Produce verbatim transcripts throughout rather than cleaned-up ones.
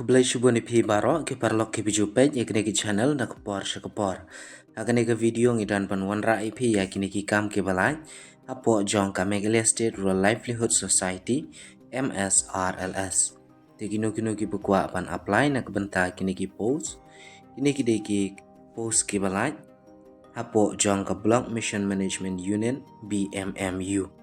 Khublei shibun ïa phi baroh ki paralok kiba ju peit ïa kane ka channel na ka por sha ka por. Ha kane ka video ngi don ban wanrah ïa phi ïa kine ki kam kiba lait hapoh jong ka Meghalaya State Rural Livelihood Society, M S R L S. Te kino kino kiba kwah ban apply na ka bynta kine ki post, kine ki dei ki post kiba lait hapoh jong ka Block Mission Management Unit, B M M U.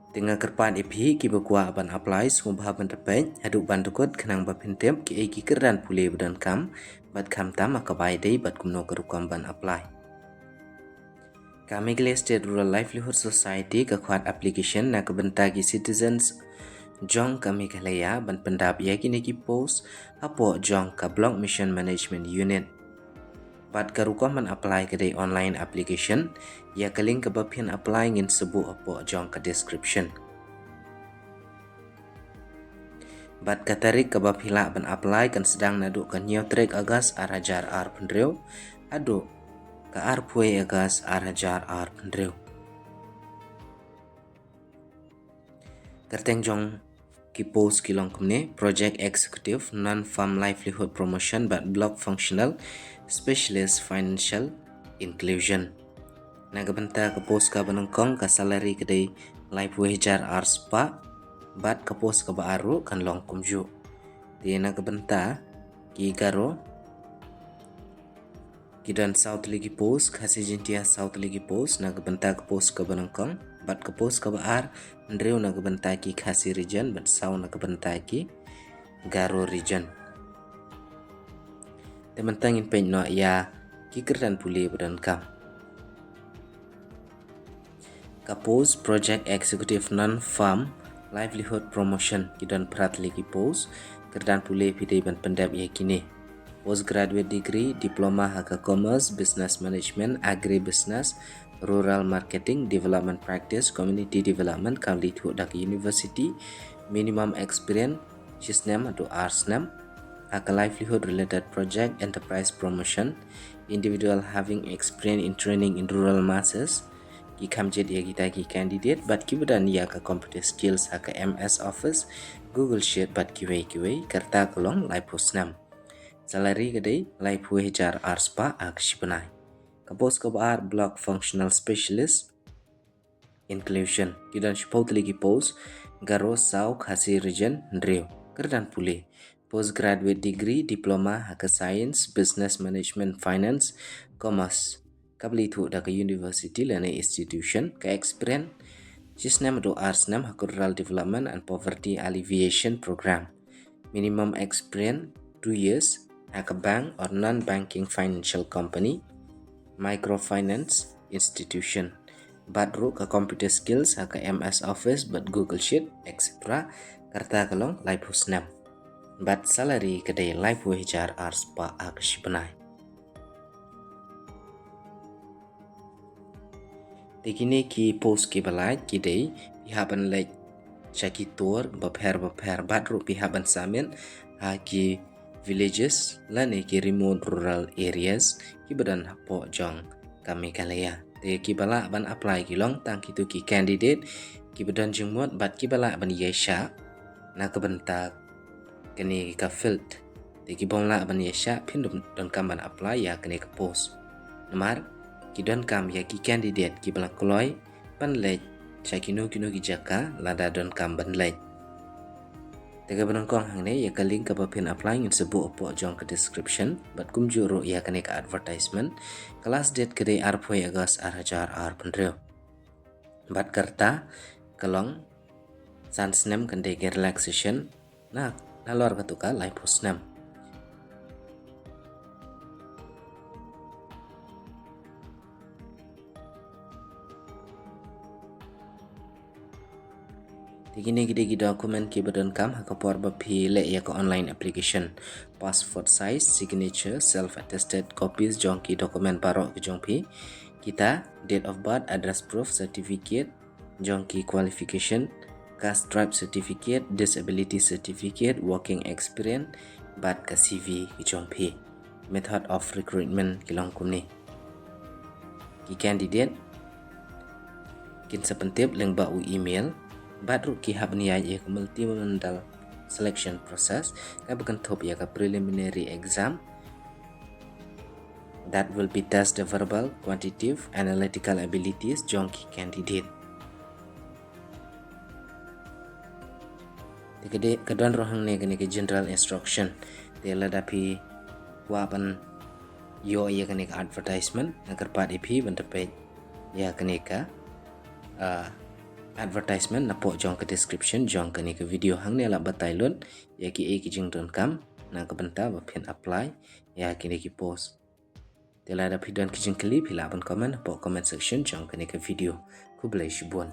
Te nga kyrpad ïa phi kiba kwah ban apply, sngewbha ban da peit haduh ban da kut khnang ba phin tip kiei ki kyrdan pule ba donkam bad khamtam ha ka bai dei bad kumno ka rukom ban apply. Ka Meghalaya State Rural Livelihood Society ka khot application na ka bynta ki citizens jong ka Meghalaya ban pyndap ïa kine ki post hapoh jong ka Block Mission Management Unit. Bad ka rukom ban apply ka dei online application, ïa ka link kaba phin apply ngin sa buh hapoh jong ka description. Bad ka tarik kaba phi lah ban apply kan sdang naduh ka hynñiew tarik August ar hajar arphew hynriew haduh ka arphew August ar hajar arphew hynriew. Kyrteng jong ki post ki long kumne: Project Executive, Non-Farm Livelihood Promotion bad Block Functional Specialist Financial Inclusion. Na ka bynta ka post kaba nyngkong ka salary ka dei laiphew hajar ar spah, bad ka post kaba ar ruh kan long kumjuh. Te na ka bynta ki Garo ki don saw tylli ki post, Khasi Jaintia saw tylli ki post na ka bynta ka post kaba nyngkong, bad ka post kaba ar hynriew na ka bynta ki Khasi Region bad saw na ka bynta ki Garo Region. Te mynta ngin peit noh ïa ki kyrdan pule ba donkam. Ka post Project Executive, Non-Farm Livelihood Promotion, ki don phra tylli ki post. Kyrdan pule phi dei ban pyndep ïa kine: postgraduate degree, diploma ha ka Commerce, Business Management, Agribusiness, Rural Marketing, Development Practice, Community Development, kaba la ithuh da ka university, minimum experience shi snem haduh ar snem ha ka livelihood related project, enterprise promotion, individual having experience in training in rural masses. Ki kham jied ïa kita ki candidate bad kiba don ïa ka computer skills ha ka M S Office, Google Sheet bad kiwei kiwei. Ka rta ka long laiphew snem. Salary ka dei laiphew hajar ar spah ha ka shi bnai. Ka post kaba ar Block Functional Specialist Inclusion, ki don shiphew tylli ki post, Garo saw, Khasi Region hynriew. Kyrdan pule: postgraduate degree, diploma ha ka Science, Business Management, Finance, Commerce, kaba la ithuh da ka university lane institution. Ka experience shi snem haduh ar snem ha ka Rural Development and Poverty Alleviation Program. Minimum experience two years ha ka bank or non-banking financial company, microfinance institution. Bad ruh ka computer skills ha ka M S Office bad Google Sheet, et cetera. Ka rta ka long laiphew snem. Bad salary ka dei laiphew hajar ar spah ha ka shi bnai. Te kine ki post kiba lait ki dei, phi hap ban leit sha ki tur bapher bapher bad ruh phi hap ban submit ha ki villages lane ki remote rural areas kiba don hapoh jong ka Meghalaya. Te kiba lah ban apply ki long tang kito ki candidate kiba don jingmut bad kiba lah ban ïaishah na ka bynta kane ka field. Te kibym lah ban ïaishah phin don, donkam ban apply ïa kane ka post. Namar ki donkam ïa ki candidate kiba la kloi ban leit sha kino kino ki jaka lada donkam ban leit. Te kaba nyngkong hangne, ïa ka link kaba phin apply ngin sa buh hapoh jong ka description bad kumjuh ruh ïa kane ka advertisement. Ka last date ka dei arphew August ar hajar arphew hynriew. Bad ka rta ka long san snem, kan dei ka relaxation na, nalor katu ka laiphew snem. Te kine ki dei ki document kiba donkam ha ka por ba phi leh ïa ka online application: passport size, signature, self attested copies jong ki document baroh ki jong phi. Kita, date of birth, address proof, certificate jong ki qualification, caste tribe certificate, disability certificate, working experience, bad ka C V ki jong phi. Method of recruitment ki long kumne: ki candidate kin sa pyntip lyngba u email, bad ruh ki hap ban ïaid ïa ka multi-modal selection process kaba kynthup ïa ka preliminary exam that will be test the verbal, quantitative, analytical abilities jong ki candidate. Te ka dei, ka don ruh hangne kane ka general instruction. Te lada phi kwah ban ïoh ïa kane ka advertisement, nga kyrpad ïa phi ban da peit ïa kane ka, ah, advertisement napoh jong ka description jong kane ka video. Hangne la batai lut ïa kiei ki jingdonkam na ka bynta ba phin apply ïa kine ki post. Te lada phi don ki jingkylli phi lah ban comment hapoh comment section jong kane ka video. Khublei shibun.